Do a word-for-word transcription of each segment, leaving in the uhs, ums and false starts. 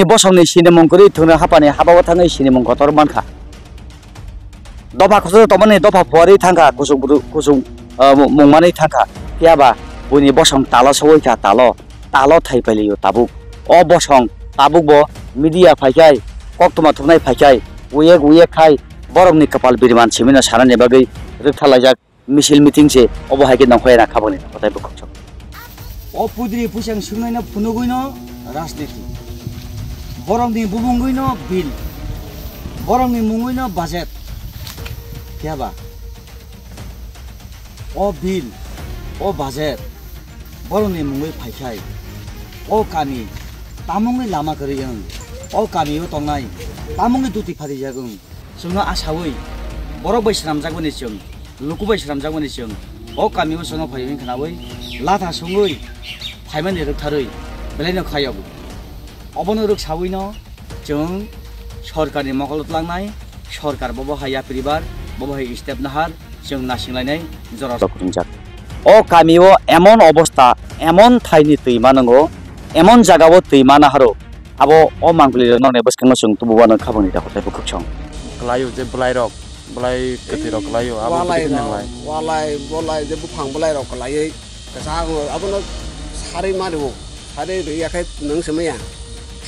Bosongni sinimung kwrwi thwngno hapani habao thangwi sinimung kotor mankha. Dopha khosok tongmani dopha phuarwi thangkha, kusuk bru-, kusuk, ah, mung manwi thangkha. Phiyaba buini bosong talo sogwi kha, talo, talo thai pailio tabuk. O bosong tabukbo media phaikhai, koktwma thumnai phaikhai, uyek uyek khai borokni kwpal biriman simino sanani bagwi rwktharlaijak. Misil meeting se obo hai khe nongkhorya na khabangni kotai bwkhwk chok. O pudri pwsang swngnaino phunugwino rajniti. Borokni bubungwino bill. Borokni mungwino budget. Phiya ba? O bill, o budget, borokni mungwi phaikhai. O kami, tamungni lama kwrwi wng. O kamio tongnai, tamungni duti phatijak wng. Chwngno asaui borok bai swnamjakmani chwng, luku bai swnamjakmani chwng, o kamio chwngno phaiwi khnaui latha songwi phaimani rwktharwi belaino khaio. Obono rwksawino chwng sorkarni mokolo twlangnai, sorkar bobo hai yapri bar, bobo hai step nahar, chwng nasinglainai jora rok ringjak. O kamio emon obostha, emon thaini twi manango, emon jagao twi manaharo, abo o mangpili rok nokni bwskango chwng tubuwano khabangni dakhor tei bwkhwk song. Kwlaio je bwlairok, bwlai kwtwirok kwlaio, abo walai kwtwi rok, nanglai. Walai, bwlai je buphang bwlairok kwlaiwi kwchang abono sarwi mani o, sarwi rwya khe nwng se maya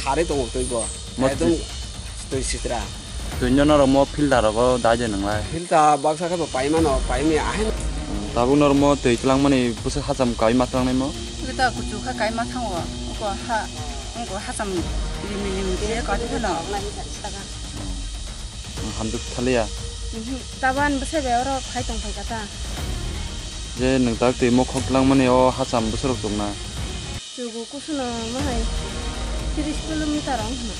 kharwi tongo twi bo. Mo ekdom twi sitra. Twi no norok mo filter rogo dai de nanglai. Filter baksa khe bo paimano, paimaya ahaino. Hmm, tabuk norok mo twi twlangmani bwswk hacham kaui ma twlangnai mo? Kita kuchuk kha kaima thango, oko ha, oko hacham limi limi khe kati phano. Hmm, hamjwk thaliya. Mhm, taban bwsai bai oro khai tong phai kha ta. Je nwng tak twi mo khok twlangmani o hacham bwswk rok chukna. Chugo kusuno mahai tris kilometer wng hwnwi.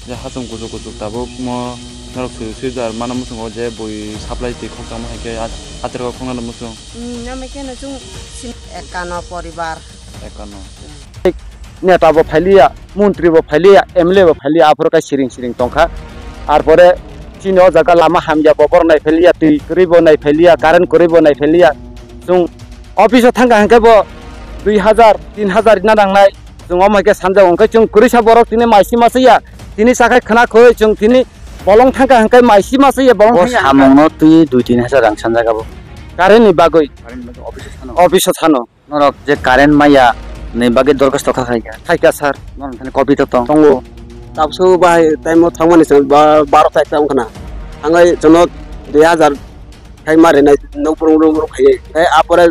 Je hacham kuchuk kuchuk tabuk mo norok sui sui jar mano muchungo je bui supply twi khokchangma hai khe at-, aterok khoknano muchung. Hmm, amo khe no chwng sim-, ekano poribar. Ekano. Neta bo phailiya, montri bo phailiya, M L A bo phailiya, aphuru khe siring siring tongkha. Arpore chini o jaga lama hamya bo borok nai phailiya, twi kwrwi bo nai phailiya, current kwrwi bo nai phailiya. Chwng office o thangkha hwnkhe bo dui hazar, tin hazar rina nangnai. Chwng omo hai khe sanjak hwnkhe chwng kwrwisa borok tini mai sima se ya. Tini sakhai khwna khoi chwng tini bolong thangkha hwnkhe mai sima se ya, bolong thangya hwnkhe. Samungno twi dui tin hazar rang sanjak abo. Current ni bagwi. Current ni bagwi office o thano. Office o thano. Norok je current maya ni bagwi dorkhasto kha khaikha. Khaikha sir. Norok thani copy to tong. Tongo. Tabukso bahai time o thangmani se ba-, baro ta ekta wngkhana. Thangai chwngno dui hazar khai ma rinai nok brung brung brung khai. Khai apore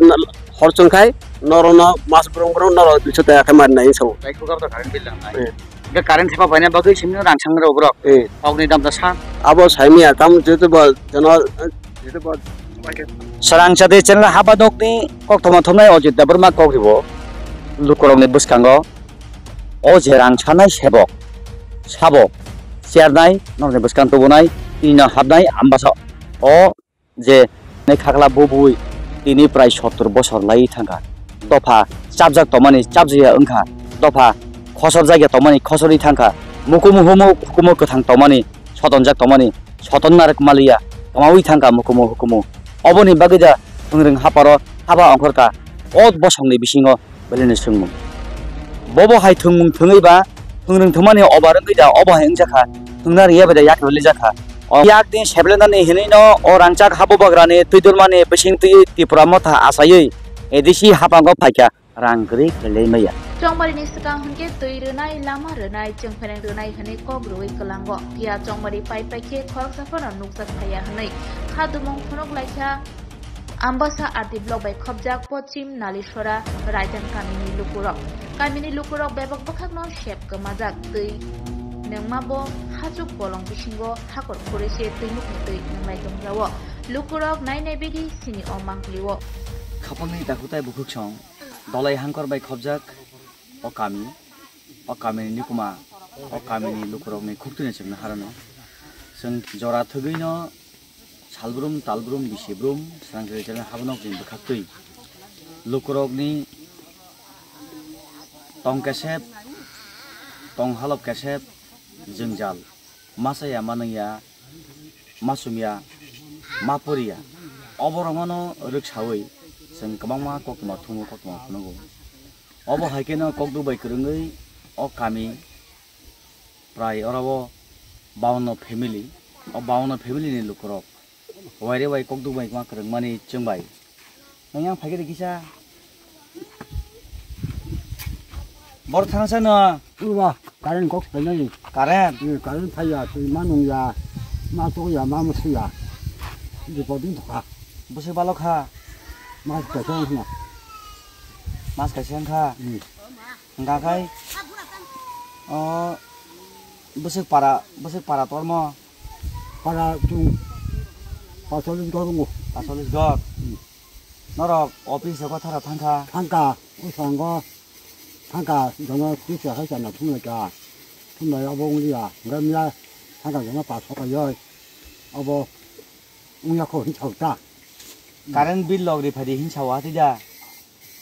hor chwng khai norokno mas brung brung norok duiso taka khai ma rinai hinwi sao. Tei kok abo to current bill nangnai. Eh. Hwnkhe current thepa paina bagwi simi rang sang rok borok. Eh. Kokni dam ta sa. Abo saimya tam joto bo jono, joto bo. Srang chadi channel haba nokni koktwma thumnai Ajit Debbarma kokribo lukurokni bwskango o je rang sanai sebok, sabok, chernai, norokni bwskang tubunai, tini no habnai Ambasa o je nai khakla bubui tini prai sottor bosor lai thangkha. Dopha chapjak tongmani chapjakya wngkha. Dopha khosorjakya tongmani khosorwi thangkha. Mukumu humu hukumu kwthang tongmani sotonjak tongmani soton narwk maliya kwmawi thangkha mukumu hukumu. Oboni bagwi da thwngrwng haparo haba ongkhorkha o bosongni bisingo. Belai ni swngmung. Bobo hai thwngmung thwngwi ba thwngrwng thwngmani obar wngwi da obo hai wngjakha, thwngna rwya bai da yak rwlijakha. O yak ni seblenani hinwi no o rangchak habubagrani twidulmani bising twi Tipra motha achaiwi A D C hapango phaikha rang kwrwi khlailai maya. Chongbarini swkang hwnkhe twi rwnai, lama rwnai, chwngphereng rwnai hwnwi kok rwui kwlango. Phiya Chongmari pai pai khe khoroksa phano nukjak phaiya hwnwi kha dumung phunuk laikha. Ambasa R D block bai khopjak Pochim Nalisora Raidan kamini lukurok. Kamini lukurok bebak bwkhakno sep kwmajak twi nungma bo hachuk bolong bisingo hakor khorwi se twimukni twi nunglai tongjao. Lukurok nai nai bidi sini o mangpili o. Khapangni dakhutai bukhuksong dolai hangkor bai khopjak. O kami, o kamini nikuma, o kamini lukurokni khuktwino chwngno harano. Chwng jora thwgwino salbrum, talbrum, bisibrum, srangchwlwi chwlwi habonok ni bwkhaktwi. Lukurokni tong kesep, tong halok kesep, jwngjal. Masa ya, manung ya, masum ya, mapori ya. Oborok no rwksawi chwng kwbangma koktwma thungo, koktwma phunukgo. Obo hai kheno kokduk bai kwrwngwi o kami Prai oro o bawanno family, o bawanno family ni lukurok waire wai kokduk bai ma kwrwngmani chwng bai. Nang yang phaikhe de kisa. Bor thangsa no. Uwa, current kok phainai. Current? Eh, current phaiya, twi ma nungya, ma tokya, ma musuya. Bipodin thokha. Bwswk balo kha? Mas kaisa wngkha. Mas kaisa wngkha? Hmm. Hingkha khai, o, bwswk para, bwswk para tormo? Para chwng pasolis gor wngo. Pasolis gor? Hmm. Norok office o kotharo thangkha? Thangkha, bwskango thangkha, jono tisa hai chana thumlaikha. Thumlai abo wngliya, hingkha miya thangkha jono paso kaioi. Abo wngya kho hinsa ta. Current bill log ri phadi hinsa wa tida?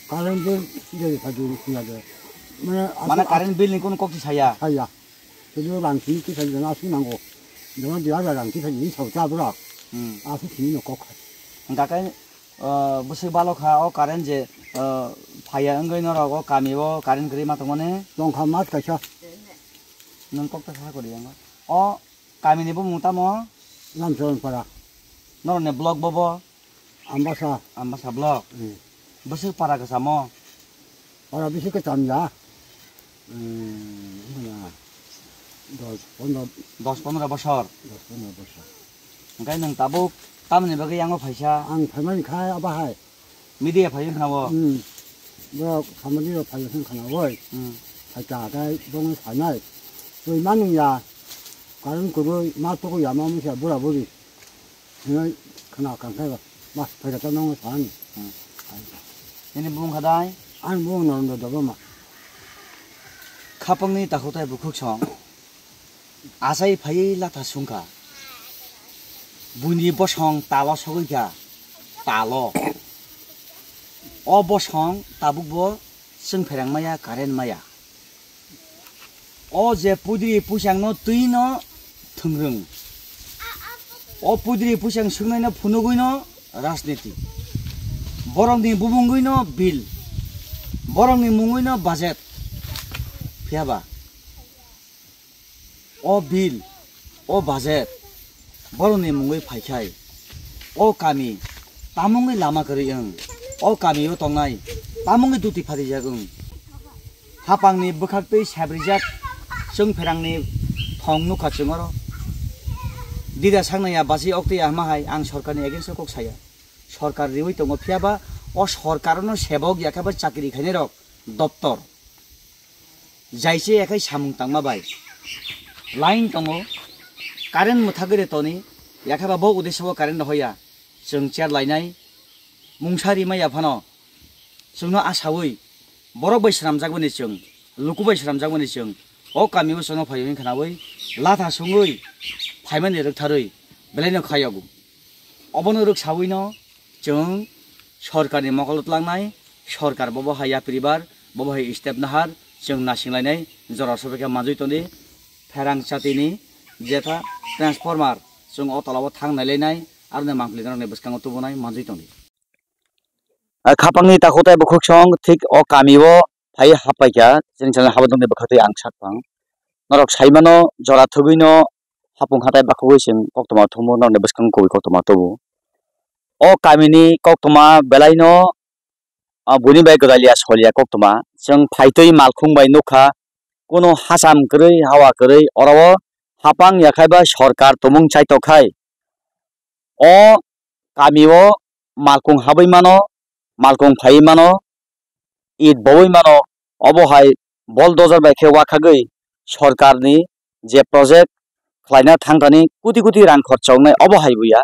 Current bill je phadi hinsa de. Mane, mane current bill ni kono kok si saya? Saya. Tini rang sini kisa jana aswk nango. Jana dia rang kisa jini sauta bwrok. Hmm. Aswk sini no kok hai. Hingkha khe, uh, bwswk balo kha o current je, uh, phaiya wngwi norok o kami o current kwrwi ma tongmani? Tongkha mas kaisa. Nwng kok ta sa kori yango. O kami ni bumung tamo? Lamcharan para. Norok ni block bobo? Ambasa. Ambasa block. Hmm. Bwswk para kwchamo? Para bisi kwcham ya. Hmm, ya. Dos pondro. Dos pondro bosor. Dos pondro bosor. Hingkhe nwng tabuk tamoni bagwi yango phaisa? Ang phaimani khai abo hai. Media phai wngkha nabo? Hmm. Borok samani rok phai wngkha nabo. Hmm. Phaikha khai bongni phainai. Twi manung ya. Karon kwrwi ma tokya ma mungsa bura buri. Hinwi khna kang khe ba, ma, phaikha ta nang san. Hmm. Nini bumung kha dai? Ani bumung Narendra Debbarma. Khapangni takhutai bukhuk song. Achai phaiwi latha sungkha. Buini bosong talo sogwi kha. Talo. O bosong tabuk bo chwng pherang maya, current maya. O je pudri puisang no twi no thwngrwng. O pudri puisang swngnai no phunugwi no rajniti. Borok ni bumungwi no bill. Borok ni mungwi no budget. Phiya ba? O bill, o budget, borokni mungwi phaikhai, o kami tamungwi lama kwrwi wng, o kamio tongnai tamungwi duti phatijak wng. Hapangni bwkhaktwi sabrijak chwng pherangni thong nukha chwng oro. Dida saknaya basi oktwi ahma hai ang sorkarni against o kok saya. Sorkar riwi tongo, phiya ba o sorkarono sebok ya khe ba chakri khainairok doptor. Jaise yakhai samung tangma bai line tongo, current mwthagwi de toni, yakhai ba bo udeso bo current rohoya, chwng chair lainai, mungsa rimaya phano, chwngno asawi, borok bai swnamjakmani chwng, luku bai swnamjakmani chwng, o kamio chwngno phai hwnwi khwnawi, latha sungwi, phaimani rwktharwi, belaino khayogo. Obono rwksawino chwng sorkarni mokolo twlangnai, sorkar bobo hai yapri bar, bobo hai step nahar, chwng nasinglainai jora sobai khe manjwi tongdi. Pherang chatini jetha transformer chwng o tolao thang nailainai, aroni mangpili norokni bwskango tubunai manjwi tongdi. A khapangni takhutai bukhuk song thik o kamio phai happaikha, chini chwng habadongni bwkhaktwi ang sakphang. Norok saimano jora thwgwino hapung hatai bakhugwi chwng koktwma thumo norokni bwskango kubui koktwma tubu. O kamini koktwma belaino, a, buini bai gwdalya soliya koktwma. Chwng phaitwi malkhung bai nukha, kunu hacham kwrwi, hawa kwrwi, oro o hapang yakhai ba sorkar tumung chaitokkhai. O kamio malkung habwi mano, malkung phaiwi mano, it bowi mano, obo hai bulldozer bai khe wakhagwi sorkarni je project khlaina thangthani koti koti rang khorcha wngnai obo hai buya.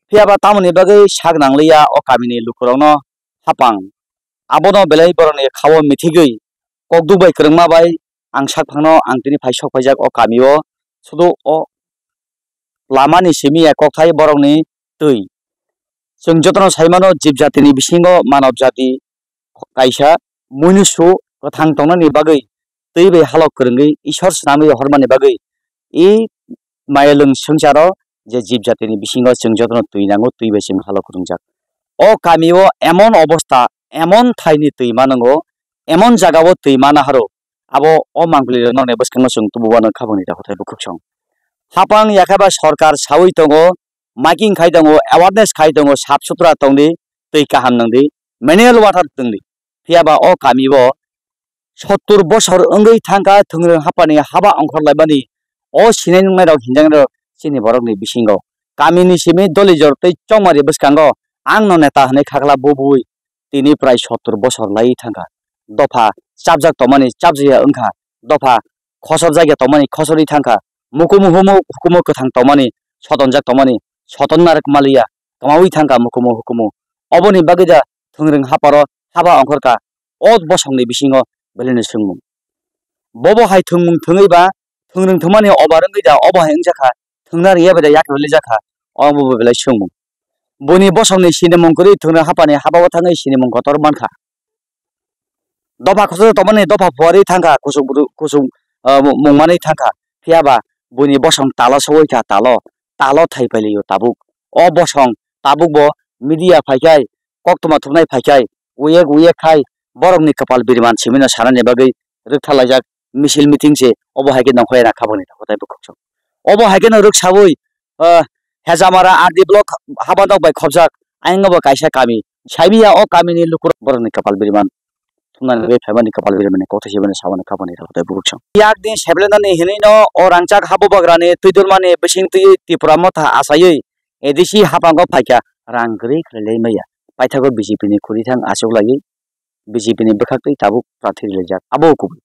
Phiya ba tamoni bagwi sak nangliya o kamini lukurokno hapang. Abono belai borokni khao mithigwi kokduk bai kwrwngma bai ang sakphangno ang tini phai sok phaijak o kamio, sudu o lamani simi ya kokthai borokni twi. Chwng jotono saimano jib jatini bisingo manob jati kaisa muinusu kwthang tongnani bagwi twi bai halok kwrwngwi Ishwar swnamwi hormani bagwi i mayalwng swngcharo je jib jatini bisingo chwng jotono twi nango, twi bai chwng halok kwrwngjak. O kamio emon obostha, emon thaini twi manango, emon jagao twi mana haro, Abo o mangpili rok nokni bwskango chwng tubu uanw khabangni takhuk tei bwkhwk song. Hapang yakhe ba sorkar sawi tongo, miking khai tongo, awareness khai tongo, sap sutra tongdi, twi kaham nangdi, mineral water tongdi. Phiya ba o kami o sottur bosor wngwi thangkha thwngrwng hapani haba ongkhor laimani o sinai nungnairok hinjaknairok chini borokni bisingo. Kamini simi Dolijor tei Chongmari bwskango ang no neta hwnwi khakla bubui tini prai sottur bosor laiwi thangkha. Dopha chapjak tongmani chapjakya wngkha, dopha khosobjakya tongmani khosorwi thangkha, mukumu humu hukumu kwthang tongmani sotonjak tongmani soton narwk maliya kwmawi thangkha mukumu hukumu. Oboni bagwi da thwngrwng haparo haba ongkhorkha o bosongni bisingo belai no swngmung. Bobo hai thwngmung thwngwi ba thwngrwng thwngmani obar wngwi da obo hai wngjakha, thwngna rwya bai da yak rwlijakha, obo bo belai swngmung. Buini bosongni sinimung kwrwi thwngrwng hapani haba o thangwi sinimung kotor mankha. Dopha khosok tongmani dopha phuarwi thangkha, kusuk bru-, kusuk, ah, mung manwi thangkha. Phiya ba buini bosong talo sogwi kha, talo, talo thai pailio tabuk. O bosong tabuk bo media phaikhai, koktwma thumnai phaikhai, uyek uyek khai borokni kwpal biriman simino sanani bagwi rwktharlaijak misil meeting se obo hai khe nongkhorya na khabangni takhuk tei bwkhwk song. Obo hai kheno rwksawi, ah, Hejamara R D block habadok bai khobjak ayang bo kaisa kami. Saimiya o kamini lukurok borokni kwpal biriman thumnani bagwi phaimani kwpal birimani kothai sibani saboni khabangni takhuk tei bwkhwk song. Yakni seblenani hinwi no o rangchak habubagrani twidulmani bising twi Tipra motha achaiwi A D C hapango phaikha rang kwrwi khlai lai maya. Paithago B J P ni khuri thang achuk laiwi B J P ni bwkhak twi tabuk prathi rilaijak. Abo kubui.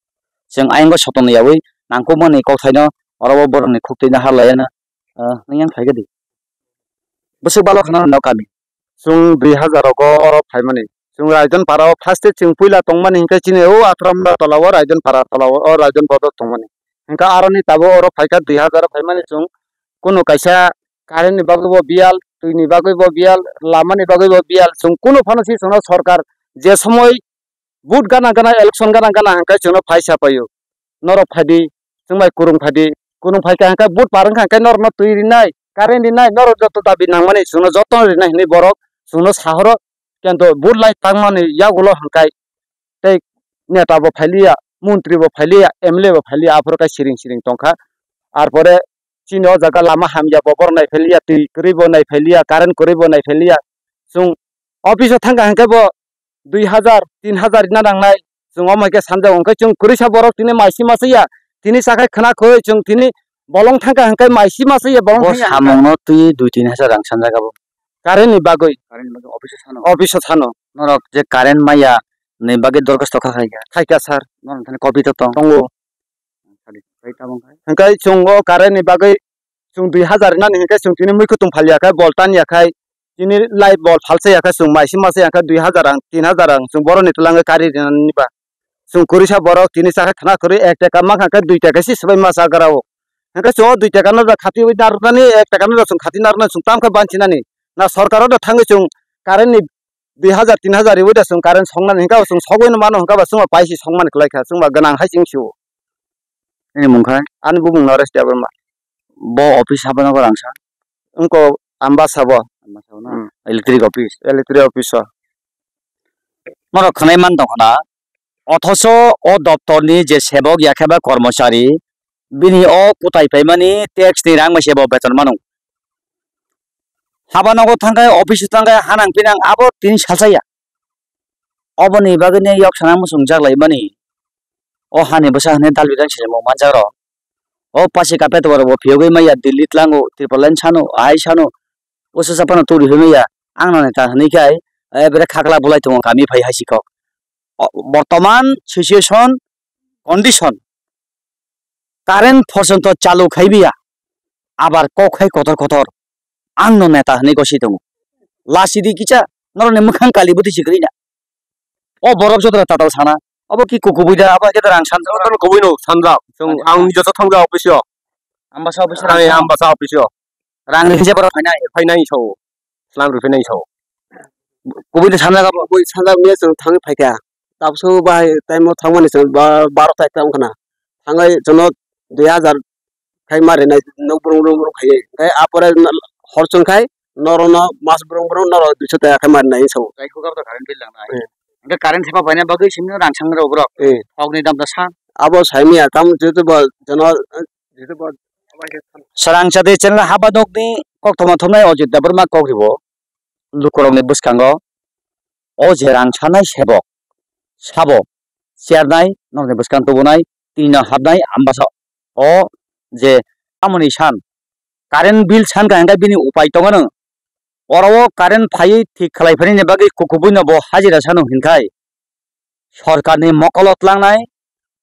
Chwng ayang sotonwi yaui nangkukmani kokthaino oro o borokni khuktwino harlaiya no, ah, niyang phaikha di. Bwswk balo khna rwno kami. Chwng dui hazar rogo oro phaimani. Chwng Raidon Para o first day chwng puila tongmani hinkhe chini o Athramra tola o Raidon Para tola o, o Raidon Bodok tongmani. Hinkhe aroni tabuk oro phaikha dui hazar o phaimani chwng kunu kaisa current ni bagwi bo biyal, twi ni bagwi bo biyal, lama ni bagwi bo biyal, chwng kunu phano si chwngno sorkar je somoi vote gana gana, election gana gana hwnkhe chwngno phai sa paio. Norok phaidi, chwng bai kwrwng phaidi, kwrwng phaikha hwnkhe vote par wngkha hwnkhe norokno twi rinai, current rinai, norok joto dabi nangmani chwngno jotono rinai hinwi borok chwngno sahoro, kintu vote lai tangmani yagulo hwnkhe tei neta bo phailiya, montri bo phailiya, M L A bo phailiya, aphuru khe siring siring tongkha. Arpore chini o jaga lama hamya bo borok nai phailiya, twi kwrwi bo nai phailiya, current kwrwi bo nai phailiya. Chwng office o thangkha hwnkhe bo dui hazar, tin hazar rina nangnai. Chwng omo hai khe sanjak, hwnkhe chwng kwrwisa borok tini mai si masa ya, tini sakhai khwna khwi chwng tini bolong thangkha hwnkhe mai si masa ya, bolong Bo thangya hwnkhe. Samungno twi dui tin hazar rang sanjak abo. Current ni bagwi. Current ni bagwi office o sano. Office o sano. Norok je current maya ni bagwi dorkhasto kha khaikha. Khaikha sir. Norok thani copy to tong. Tongo. Sadi, bai tabang khai. Hwnkhe chwng o current ni bagwi chwng dui hazar nani hwnkhe chwng tini mui kutung phalya khai, bol tanya khai, tini light bol phalsa ya khai, chwng mai si masa ya khai, dui hazar rang, tin hazar rang chwng boroni twlangwi kari rinani ba. Chwng kwrwisa borok tini chakha khwna kwrwi ek taka mankha khe dui taka se swbai ma chagra o. Hwnkhe chwng o dui taka no da khatiwi narwknani, ek taka no da chwng khati narwknani chwng tamkhe bansinani. Na sorkar o da thangwi chwng current ni dui hazar, tin hazar riwi da chwng current songnani hwnkhe chwng sogwi no mano hwnkhe ba chwngba paisi songmani kwlai kha, chwngba gwnang hai chwng sio. Nini mung kha? Ani bumung Naresh Debbarma. Bo office hapano ko rangsa? Wngko Ambasa bo. Ambasa bo na? Hmm. Electric office? Electric office o. Norok khwnai man tong khna, othocho o doptorni je sebok yakhe ba kormochari, bini o kwtai paimani tax ni rang bai se bo beton mano. Haba nogo thangkhe, office o thangkhe, hanang pinang abo tini sacha ya. Oboni bagwi ne yok sana muchung jak lai mani. O hani bwsa hwnwi dalbidang se mung manjak rok. O pasi kapet borok bo phiyogwi maya Delhi tlango, Tripura line sano, ahai sano. Usa sa phano turi hwnwi ya. Ang no neta hwnwi khai, eh, bere khakla bulai tongo kami phai hai si kok. O, bortoman situation, condition, current porjonto chalu khai biya, abar kok khai kotor kotor, ang no neta hwnwi gosi tongo. Lasi di kicha, norokni mwkhang kali bwtwi si kwrwi na. O borok joto tatal sana, abo ki kukubui da, abo khe rang sanjak. Joto kubui no sanjak, chwng ang joto thangjak office o. Ambasa office o rang Ang sana. Ambasa office o. Rang rinse borok phainai. Phainai sao. Slam rw phainai sao. Kubui no sanjak abo. Kubui sanjak miya chwng thangwi phaikha. Tabukso bahai time o thangmani chwng ba-, baro ta ekta wngkhana. Thangwi chwngno dui hazar khai ma rinai nok brung brung brung khaiwi. Khai apore hor chwng khai norokno mas brung brung norok duiso taka khai ma rinai sao. Tei hukar to current bill langnai. Hmm. Hingke current thepha paina bagwi simi rang sang rok borok. Hmm. Hokni dam da sa. abo saimaya tamo joto bo jono, joto bo. Swrang chati channel haba nokni koktwma thumnai Ojit Debbarma kokribo lukurokni bwskango o je rang sanai sebok sabo chernai nokni bwskang tubunai tini no habnai ambasa o je tamoni san current bill san ka hwnkhe bini upai tongo no. Oro o current phaiwi thik khlai phaini bagwi kukubuino bo hajira sano hinkhai sorkarni mokolo tlangnai,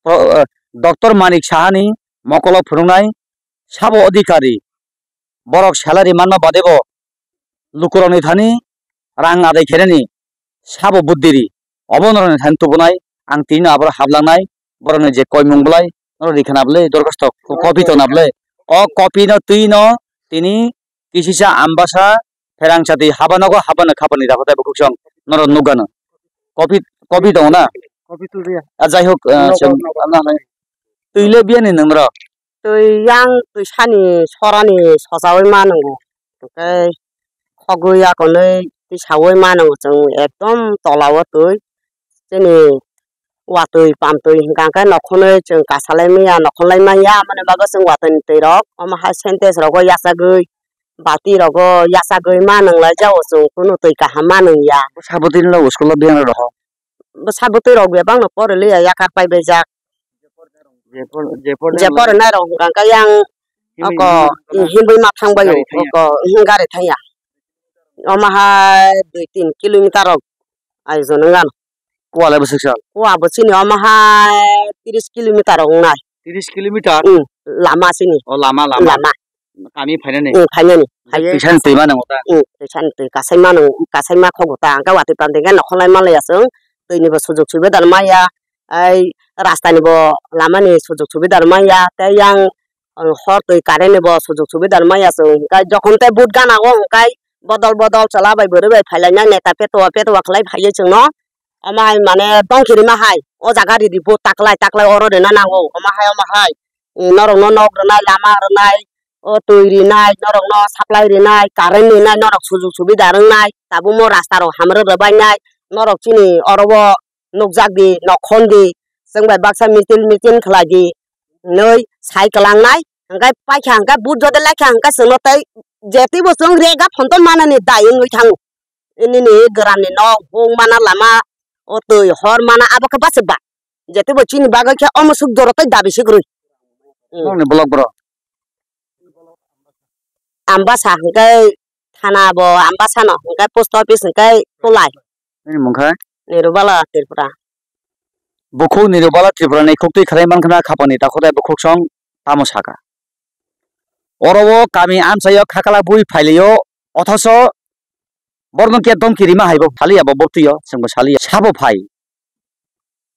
pro-, eh, Doctor Manik Sahani mokolo phunuknai sabo adhikari borok salary manma badebo lukurokni thani rang adai khenani sabo buddhiri obo norokni thani tubunai ang tini no aboro hablangnai borokni je koimung bolai norok rikha na bwle dorkhasto copy tong na bwle o copy no twi no tini kisisa ambasa pherang chati haba nogo haba no khapani dakho tai bukhuk song norok nukgano copy copy tongo na. Copy twi ya. Ah, jai hok, ah, Nogo, chwng nogo. Ano hai. Twi le biyani nwngrok. Twi yang twi sani sorani sojawi ma nwngo. Tei khogwi akonwi tisaui mano chwng ekdom tola o twi chini watwi pamtwi hwnkha khe nokhonwi chwng kasalai manya nokhonlai manya aboni bagwi chwng watwi ni twi rok omo hai sentence rogo yachagwi bati rogo yachagwi ma nwnglai jao chwng kunu twi kaham ma nwngya. Sabotwi no school o biyang rok. Bwsa bwtwi rok bebak no pori liya yakar pai bai jak. Je por-, je por-, je pori nai rok hwnkha khe yang himwi oko himwi himwi ma thang bai o gari thang ya. Oko gari thang ya. Omo hai dui tin kilometer rok ayojon wng ano. Kua le bwswk sal? Kua bo chini omo hai tris kilometer rok wng nai. Tris kilometer? Hmm, lama chini. O lama, lama. Lama. Kami phainani? Hmm, phainani. Phaiwi twisa ni twi mano ta? Hmm, twisa ni twi kasai mano, kasai ma khogo ta. Ang khe watwi pamtwi khe nokhorlai manlaiya chwng. Twi ni bo sujug subida maya. Ai rasta ni bo lama ni sujug subida maya. Tei yang, uh, hor twi current ni bo sujug subida maya chwng. Hwnkhe jokhon tei vote gana o hwnkhe bodol bodol chwla bai bwrwi bai phailainai neta petuwa petuwa khlai phaiwi chwngno. Omo hai mane tongkhe rima hai. O jaga ridi vote taklai taklai oro rina nango. Omo hai, omo hai. Norokno nok rwnai, lama rwnai, o twi rinai, norokno supply rinai, current rinai, norok sujug subida rwngnai, tabukmo rasta rok hamrwk rwbainai, norok chini oro o nukjak di, nok khon di, chwng bai baksa meeting, meeting khlai di hinwi sai kwlangnai, hwnkhe paikha hwnkhe vote jodi laikha hwnkhe chwngno tei je twibo chwng rega phonto manani dai wngwi thango. Nini gramni nok hung mana lama o twi hor mana abo khe bachwk ba. Jetubo chini bagwi khe omo suk joro tei dabi se kwrwi. Hmm. Nokni block bro. Ambasa hwnkhe thana bo Ambasa no hwnkhe post office hwnkhe Kulai. Nini mung kha? Nirubala Tripura. Bukhuk Nirubala Tripura ni khuktwi khwnai mankha khapani ta khotai bukhuk song tamo saka. Oro o kami amchaio khakala bui phailio, othoso borno khe domki rima haibo saliya bo botwi o, chwngbo saliya. Sabo phai.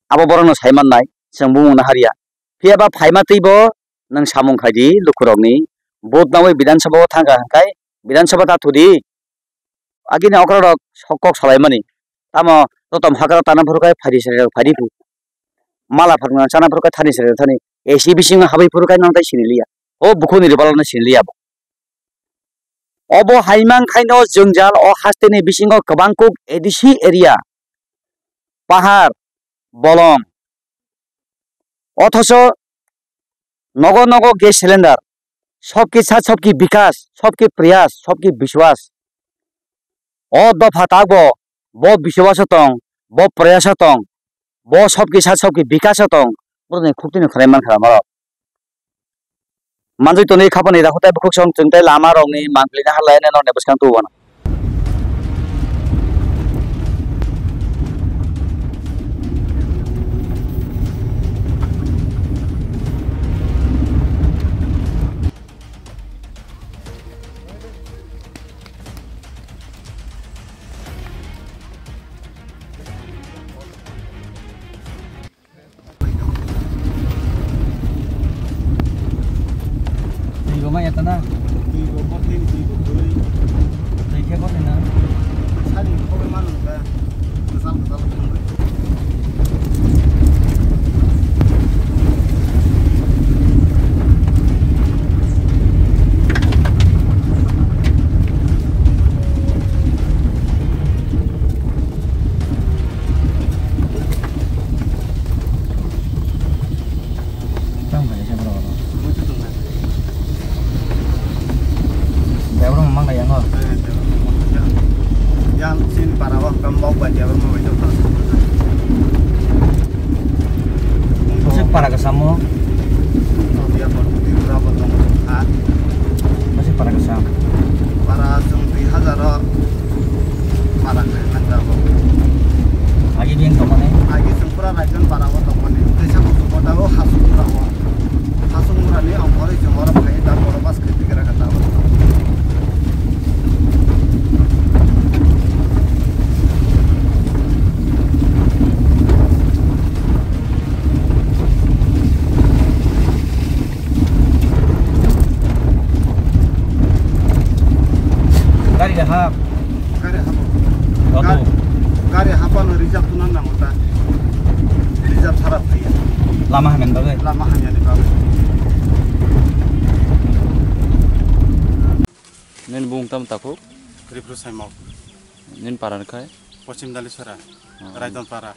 Abo borokno sai mannai, chwng bumungno hariya. Phiya ba phaima twibo nwng samung khai di lukurokni. Vote nawi Bidhan Sabha o thangkha hwnkhe Bidhan Sabha ta thudi. Agini okra rok sok kok salaimani. Tamo totom hakra tana phuru khai phaidi sari rok phaidi phu. Mala phakna chana phuru khai thani sari rok thani. A C bisingo habwi phuru khai nang tai sini liya. O bukhukni rwbalano sini liya bo. Obo hai mankhaino jwngjal o hasteni bisingo kwbang kuk A D C area, pahar, bolong, othoso nogo nogo gas cylinder, sabki saath sabki bikas, sabki prayas, sabki biswas. O dopha takbo, bo biswaso tong, bo prayaso tong, bo sabki saath sabki bikaso tong, borokni khuktwino khwnai mankha amo. Manjui tonwi khapani dakhwtai bukhuk song chwng tei lama rokni mangpili na halai nai nokni bwskang tubu ano. Twi bo ma ya ta na? Twi bo bo twi, twi bo twi. Twi khe bo twi na? Sari kho be ma nang ta. Kwchal kwchal thang bai. Gari habo. Auto. Gari, gari hapano reserve tuna nango ta. Reserve sara phaiya. Lama hamya ni bagwi. Lama hamya ni bagwi. Nini bung tam takhuk? Ripru Saimok. Nini para ni khai? Pochim Dalisora. Hmm. Raidon para.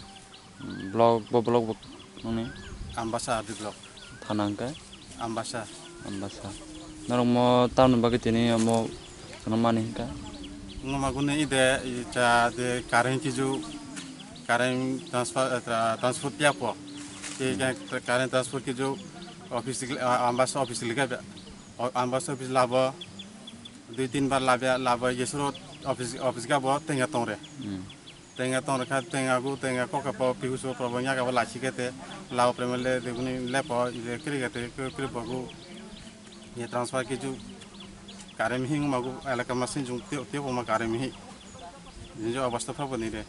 Block bo block bo nungni? Ambasa R D block. Thana hwnkhe? Ambasa. Ambasa. Norok mo tamni bagwi tini omo kheno mani hwnkha? Wngma gune ide cha de current kiju current transfer, eh, tra-, transfer piya po. Ke ke current transfer kiju office, ah, Ambasa office lika be. O, Ambasa office labo dui tin bar labya labo yesuro office, office ga bo tenga tongre. Hmm. Tenga tong rwkha, tenga gu, tenga kok khe po, pihu so probo nya khe bo lachi khe te, lao pemel de, de buni lepo, ide kiri khe te, kiri, kiri bogu, ye transfer kiju, kare mihing magu, elaka masin jung tio, tio bo ma kare mihi. Jinjo abasta phabo ni re.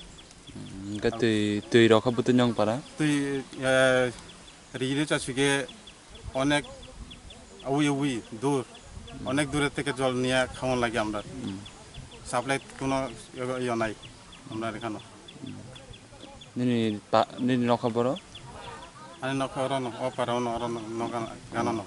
Hmm, hwnkhe twi, twi rok khe bwtwi nong para? Twi, eh, ri ri cha suge, onek awi awi dur, onek dure theke jol niya khamon lagi amra. Hmm. Supply kuno yo, yo nai amra ekhano. Nini pa, nini nokha boro? Ani nokha oro no, o para ono, oro no, no gana, gana no.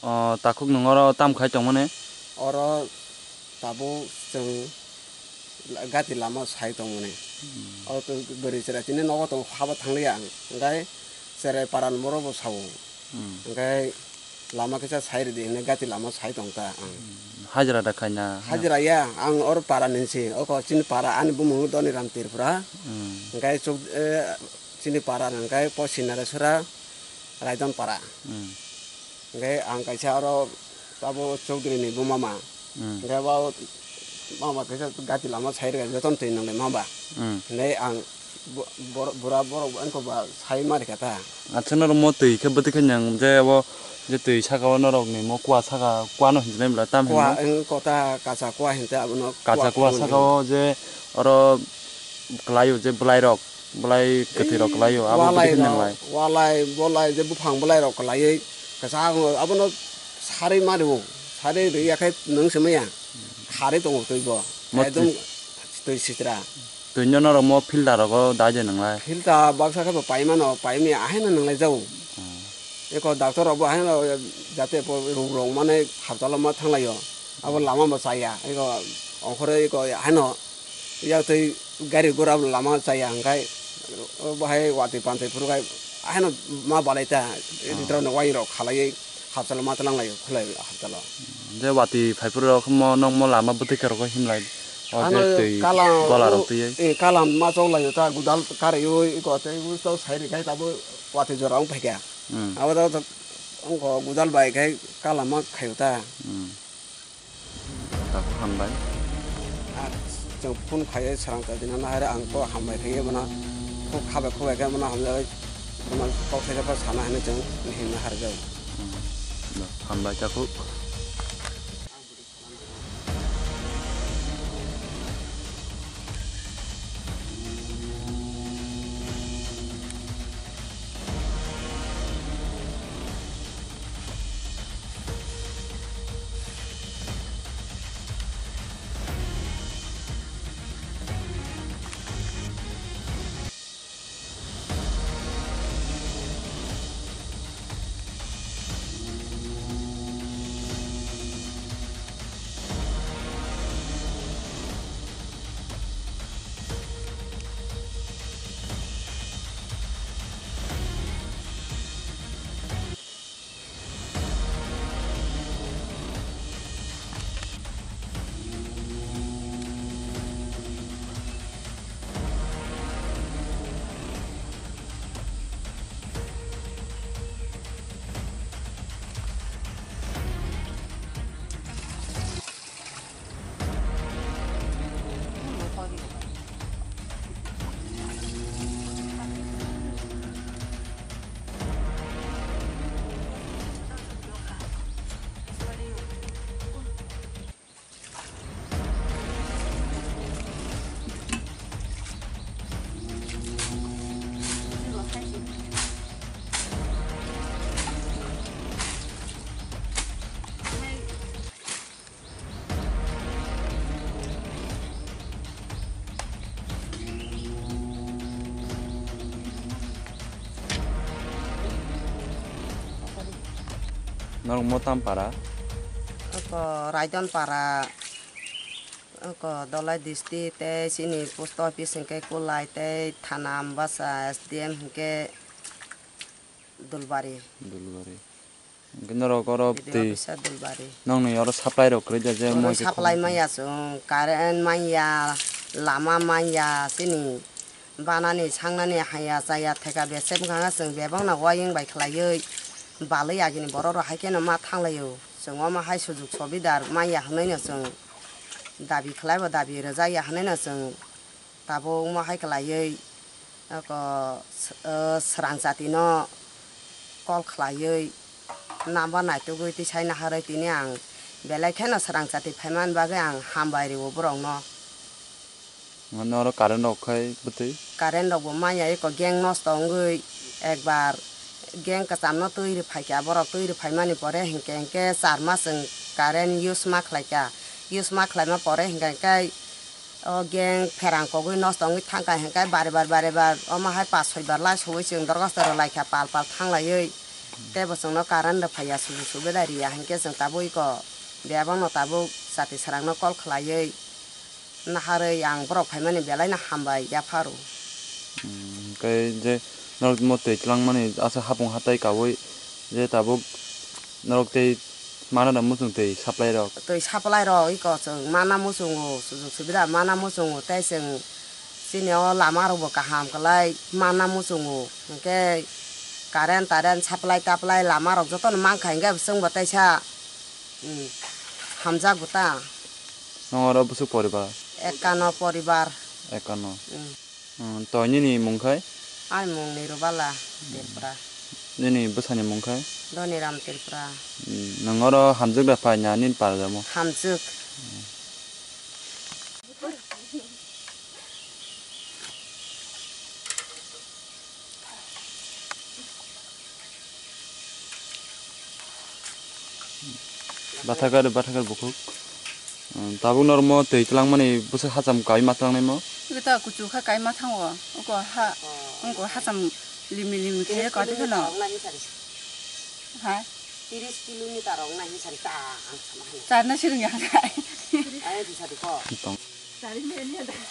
O, takhuk nwng oro tam khai tongmani? Oro tabuk chwng gati lama sai tongmani. Hmm. O to bwrwi chwrai tini nogo tongo, habo thangliya ang. Hwnkhe chwrai paran borok bo sao. Hmm. Hwnkhe lama kisa sai rwdi hwnwi gati lama sai tongkha ang. Hmm. Hajra da khaina? Hajra ya, ang oro para ninsi. Oko chini para ani bumung Doniram Tripura. Hmm. Hwnkhe chuk, eh, chini para hwnkhe Posi Nareswra Raidon para. Hmm. Hwnkhe ang kaisa oro abo Chowdhury ni buma ma. Hmm. Hwnkhe abo mama kaisa gati lama sai rwkha, jotono twi nang le maba. Hmm. Hwnkhe ang bo-, bor-, bura borok bo wngkha ba sai ma rwkha ta. Acha norok mo twi khe bwtwi khe nang je abo je twi saka o norok ni mo kua saka kua no hinjinai bwla tam hinwi. Kua wng kota kacha kua hinta abono kacha kua saka o je oro kwlai o je bwlai rok. Bwlai kwthwi rok kwlai o, abo walai bwtwi rok, nang lai. Walai, bolai, je buphang bwlai rok kwlaiwi kwchang o, abono sarwi ma rwo, sarwi rwya khe nwng se maya, harwi tongo twi bo, mo ekdom twi sitra. Twi no norok mo filter rogo dai de nang lai. Filter baksa khe bo pai mano, pai maya, ahaino nang lai jago. Hmm. Eko doctor rok bo ahaino jate bo rung rong mane haptalo ma thang lai o, abo lama bo chaya, eko ongkhorwi eko ahaino. Yak twi gari gura lama chaya hwnkhe, o bahai watwi panthai phuru khai, haino ma balai ta, ritrok no wai rok khalaiwi hapsalo ma tlang lai khulai hapsalo. Je watwi phai phuru rok mo nokmo lama bwtwi khe rok himlai, o je twi kalam, gola rok twiwi. Eh, kalam ma chok lai ta gudal karwi oi ko tei ui to sai ri khai tabo watwi jora wng phaikha. Hmm. Abo to wngkho gudal bai khai kalam ma khaio ta. Hmm. Takhuk hambai. Ah, chwng phone khaiwi srang chajina nahari ang to hambai khe bono khuk khabai khubai khe bono hamjagwi bono kok thaisa phano sana hinwi chwng hinna harjao. Hmm. Hambai takhuk. Norok mo tam para? Oko Raidon para, oko Dolai district tei chini post office hwnkhe Kulai tei thana Ambasa, S D M hwnkhe Dulbari. Dulbari. Hwnkhe norok oro B D O twi officer Dulbari. Nokni oro supply rok kwrwi da je? Oro moi khe supply khobor maya chwng, current manya, lama manya, chini banani sangnani haya chaya theka bese bwkha chwng bebakno wayung bai khlaiwi balwi agini borok rok hai kheno ma thanglaio. Chwng omo hai sujuk sobidar manya hwnwi no chwng dabi khlaibo dabi rwjakya hwnwi no chwng tabuk omo hai khlaiwi oko s-, o, swrang jatino call khlaiwi number naitugwi twi sai naharwi tini ang belai kheno swrang jati phaimani bagwi ang hambai rwo borokno. Mane oro current rok khai bwtwi? Current rok bo manya eko gang nosto wngwi ekbar gang kwcham no twi rw phaikha, borok twi rw phaimani pore hinkhe hinkhe char mas chwng current use ma khlaikha, use ma khlaima pore hinkhe hinkhe o gang pherang kogwi nosto wngwi thangkha hinkhe bari bar bari bar omo hai pas soi bar lai sogwi chwng dorgasto rw laikha pal pal thanglaiwi tei bo chwngno current rw phaiya suju subida riya hinkhe chwng tabuk eko bebakno tabuk jati swrangno call khlaiwi naharwi ang borok phaimani belaino hambai yapharo. Hmm, tei je norok mo twi twlangmani aswk hapung hatai kaui je tabuk norok tei mana da muchung twi supply rok? Twi supply rok iko chwng mana muchungo, sujuk subida mana muchungo tei chwng chini o lama rokbo kaham kwlai mana muchungo hinkhe current tarent supply taplai lama rok jotono mankha hinkhe chwngbo teisa, hmm, hamjakgo ta. Nong oro bwswk poribar? Ekano poribar. Ekano. Hmm. Hmm, to nini mung khai? Ai mung Nirubala Tripura. Nini bwsani mung khai? Dhoniram Tripura. Hmm, nwng oro hamjwk da phai na nini parjamo? Hamjwk. Bathakar, bathakar bukhuk. Hmm, tabuk normo twi twlangmani bwswk hacham kai ma twlangnaimo? Ita kuchu kha kai ma thango. Uko ha, uko hacham limi limi khe kati kheno. Ha? Tiris kilometer rok nai sari ta ang sama hani. Charna siring ya. Ai di sari ko. Tong.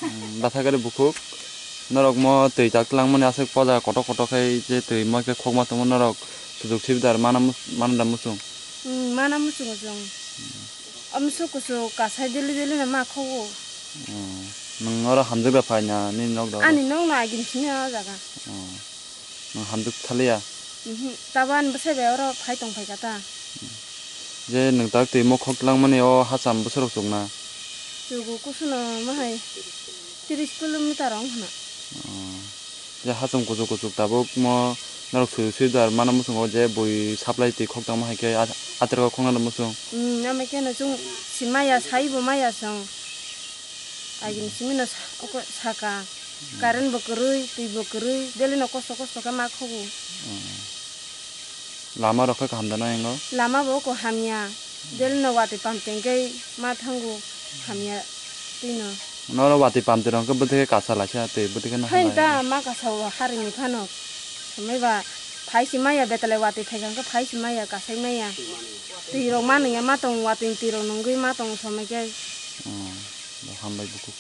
Hmm, bathakari bukhuk, norok mo twi tak twlangmani aswk poja kotor kotor khai je twi mo khe khokma tongma norok sujuk sibidar mana mus-, mana da muchung? Hmm, mana muchungo chwng. Amsuk kusu kasai dili dili no ma khogo. Hmm, nwng oro hamjwk da phai na nini nok da oro? Ani nok no agini simi o jaga. Hmm. Nwng hamjwk thaliya? Mhm. Tabuk ani bwsai bai oro phai tong phai kha ta. Je nwng tak twi mo khok twlangmani o hacham bwswk rok chukna? Chugo kusuno ma hai tiris kilometer wng khna. Oh. Je hacham kuchuk kuchuk tabuk mo norok sui sui dar mana muchungo je bui supply twi khok tangma hai khe a-, aterok khokna da muchung. Hmm, ama khe no chwng si maya sai bo maya chwng. Agini simi no sa-, oko saka. Current bo kwrwi, twi bo kwrwi, daily no kosto kosto khe ma khogo. Hmm. Lama rok khe kaham da nai ango? Lama bo oko hamya, daily no watwi pam tengkhe ma thango hamya twi no. Noro watwi pam twi rok khe bwtwi khe kasa laisa twi bwtwi khe no. Hai hamya ta ma kasa o harini phano. Somai ba phai si maya betalai watwi phai kha khe phai si maya kasai maya. Twi rok ma nungya ma tong watwi twi rok nungwi ma tong somai khe. Hmm. Hambai bukhuk.